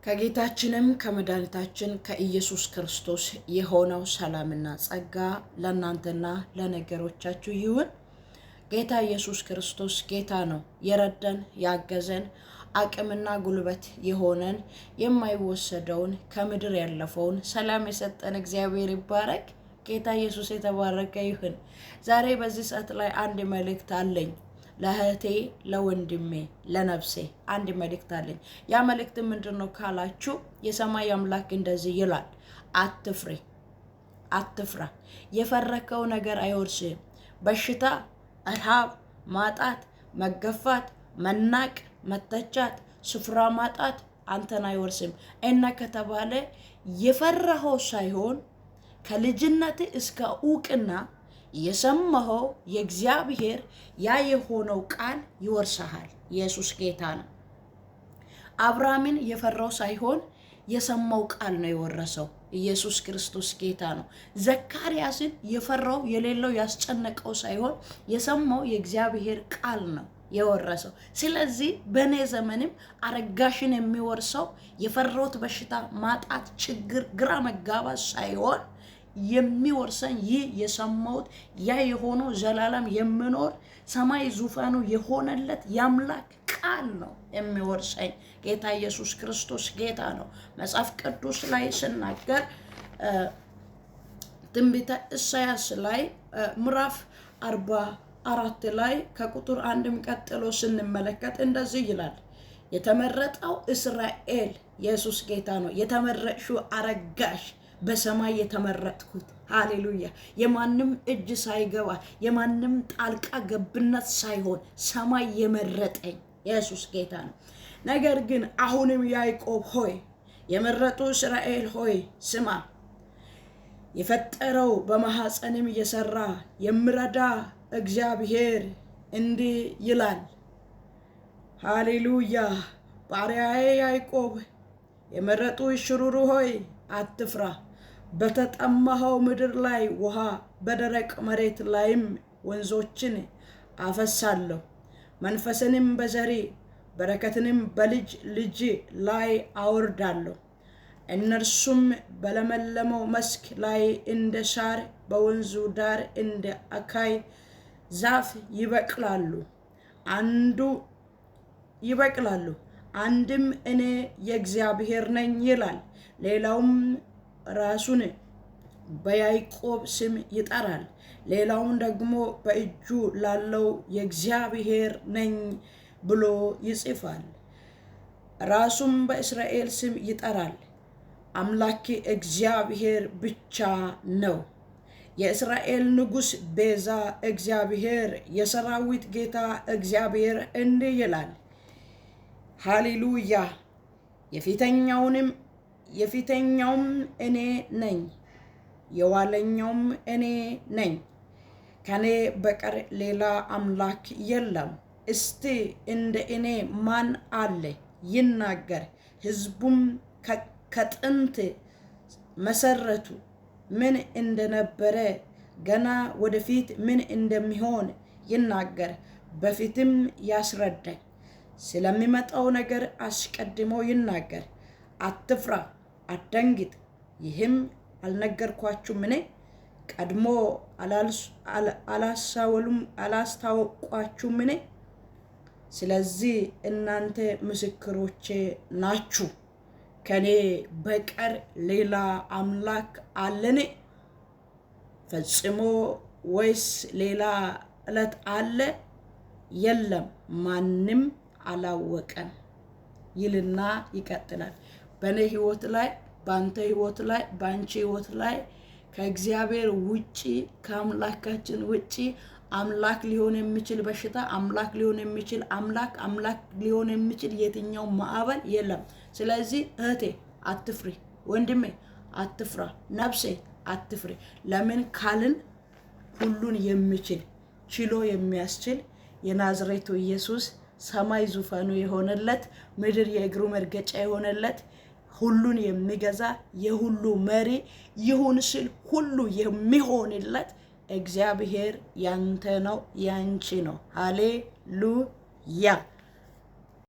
ከጌታችንም ከመድኃኒታችን ከኢየሱስ ክርስቶስ የሆነው ሰላምና ጸጋ ለእናንተና ለነገሮቻችሁ ይሁን። ጌታ ኢየሱስ ክርስቶስ ጌታ ነው። የረዳን፣ ያገዘን፣ አቅምና ጉልበት የሆነን፣ የማይወሰደውን ከምድር ያለፈውን ሰላም የሰጠን እግዚአብሔር ይባረክ። ጌታ ኢየሱስ የተባረከ ይሁን። ዛሬ በዚህ ሰዓት ላይ አንድ መልእክት አለኝ። ለእህቴ፣ ለወንድሜ፣ ለነፍሴ አንድ መልእክት አለኝ። ያ መልእክት ምንድን ነው ካላችሁ፣ የሰማይ አምላክ እንደዚህ ይላል፣ አትፍሪ፣ አትፍራ። የፈረከው ነገር አይወርስህም። በሽታ፣ ረሃብ፣ ማጣት፣ መገፋት፣ መናቅ፣ መተቻት፣ ስፍራ ማጣት አንተን አይወርስም። እና ከተባለ የፈራኸው ሳይሆን ከልጅነት እስከ እውቅና የሰማኸው የእግዚአብሔር ያ የሆነው ቃል ይወርስሃል። ኢየሱስ ጌታ ነው። አብርሃምን የፈራው ሳይሆን የሰማው ቃል ነው የወረሰው። ኢየሱስ ክርስቶስ ጌታ ነው። ዘካርያስን የፈራው፣ የሌለው ያስጨነቀው ሳይሆን የሰማው የእግዚአብሔር ቃል ነው የወረሰው። ስለዚህ በእኔ ዘመንም አረጋሽን የሚወርሰው የፈራሁት በሽታ፣ ማጣት፣ ችግር፣ ግራ መጋባት ሳይሆን የሚወርሰኝ ይህ የሰማሁት ያ የሆነው ዘላለም የምኖር ሰማይ ዙፋኑ የሆነለት የአምላክ ቃል ነው የሚወርሰኝ። ጌታ ኢየሱስ ክርስቶስ ጌታ ነው። መጽሐፍ ቅዱስ ላይ ስናገር ትንቢተ ኢሳያስ ላይ ምዕራፍ 44 ላይ ከቁጥር 1ም ቀጥሎ ስንመለከት እንደዚህ ይላል። የተመረጠው እስራኤል፣ ኢየሱስ ጌታ ነው። የተመረጥሽው አረጋሽ፣ በሰማይ የተመረጥኩት፣ ሃሌሉያ። የማንም እጅ ሳይገባ፣ የማንም ጣልቃ ገብነት ሳይሆን ሰማይ የመረጠኝ ኢየሱስ ጌታ ነው። ነገር ግን አሁንም ያዕቆብ ሆይ፣ የመረጡ እስራኤል ሆይ ስማ፣ የፈጠረው በማኅፀንም የሰራ የምረዳ እግዚአብሔር እንዲህ ይላል። ሃሌሉያ። ባሪያዬ ያዕቆብ፣ የመረጡ ሽሩሩ ሆይ አትፍራ። በተጠማኸው ምድር ላይ ውሃ፣ በደረቅ መሬት ላይም ወንዞችን አፈሳለሁ። መንፈስንም በዘሪ፣ በረከትንም በልጅ ልጅ ላይ አወርዳለሁ። እነርሱም በለመለመው መስክ ላይ እንደ ሳር፣ በወንዙ ዳር እንደ አካይ ዛፍ ይበቅላሉ። አንዱ ይበቅላሉ። አንድም እኔ የእግዚአብሔር ነኝ ይላል፣ ሌላውም ራሱን በያዕቆብ ስም ይጠራል፣ ሌላውም ደግሞ በእጁ ላለው የእግዚአብሔር ነኝ ብሎ ይጽፋል። ራሱም በእስራኤል ስም ይጠራል። አምላኬ እግዚአብሔር ብቻ ነው። የእስራኤል ንጉሥ ቤዛ እግዚአብሔር የሰራዊት ጌታ እግዚአብሔር እንዲህ ይላል። ሃሌሉያ። የፊተኛውንም የፊተኛውም እኔ ነኝ፣ የኋለኛውም እኔ ነኝ። ከኔ በቀር ሌላ አምላክ የለም። እስቲ እንደ እኔ ማን አለ ይናገር። ሕዝቡም ከጥንት መሰረቱ ምን እንደነበረ፣ ገና ወደፊት ምን እንደሚሆን ይናገር፣ በፊትም ያስረዳኝ። ስለሚመጣው ነገር አስቀድሞ ይናገር። አትፍራ፣ አትደንግጥ። ይህም አልነገርኳችሁምን? ቀድሞ አላስታወቋችሁምን? ስለዚህ እናንተ ምስክሮቼ ናችሁ። ከኔ በቀር ሌላ አምላክ አለን? ፈጽሞ ወይስ ሌላ ዕለት አለ? የለም፣ ማንም አላወቀም ይልና ይቀጥላል። በእኔ ህይወት ላይ፣ በአንተ ህይወት ላይ፣ በአንቺ ህይወት ላይ ከእግዚአብሔር ውጪ፣ ከአምላካችን ውጪ አምላክ ሊሆን የሚችል በሽታ፣ አምላክ ሊሆን የሚችል አምላክ፣ አምላክ ሊሆን የሚችል የትኛው ማዕበል የለም። ስለዚህ እህቴ አትፍሪ፣ ወንድሜ አትፍራ፣ ነፍሴ አትፍሪ። ለምን ካልን ሁሉን የሚችል፣ ችሎ የሚያስችል የናዝሬቱ ኢየሱስ፣ ሰማይ ዙፋኑ የሆነለት፣ ምድር የእግሩ መርገጫ የሆነለት፣ ሁሉን የሚገዛ፣ የሁሉ መሪ፣ ይሁን ስል ሁሉ የሚሆንለት እግዚአብሔር ያንተ ነው፣ ያንቺ ነው። ሃሌሉያ።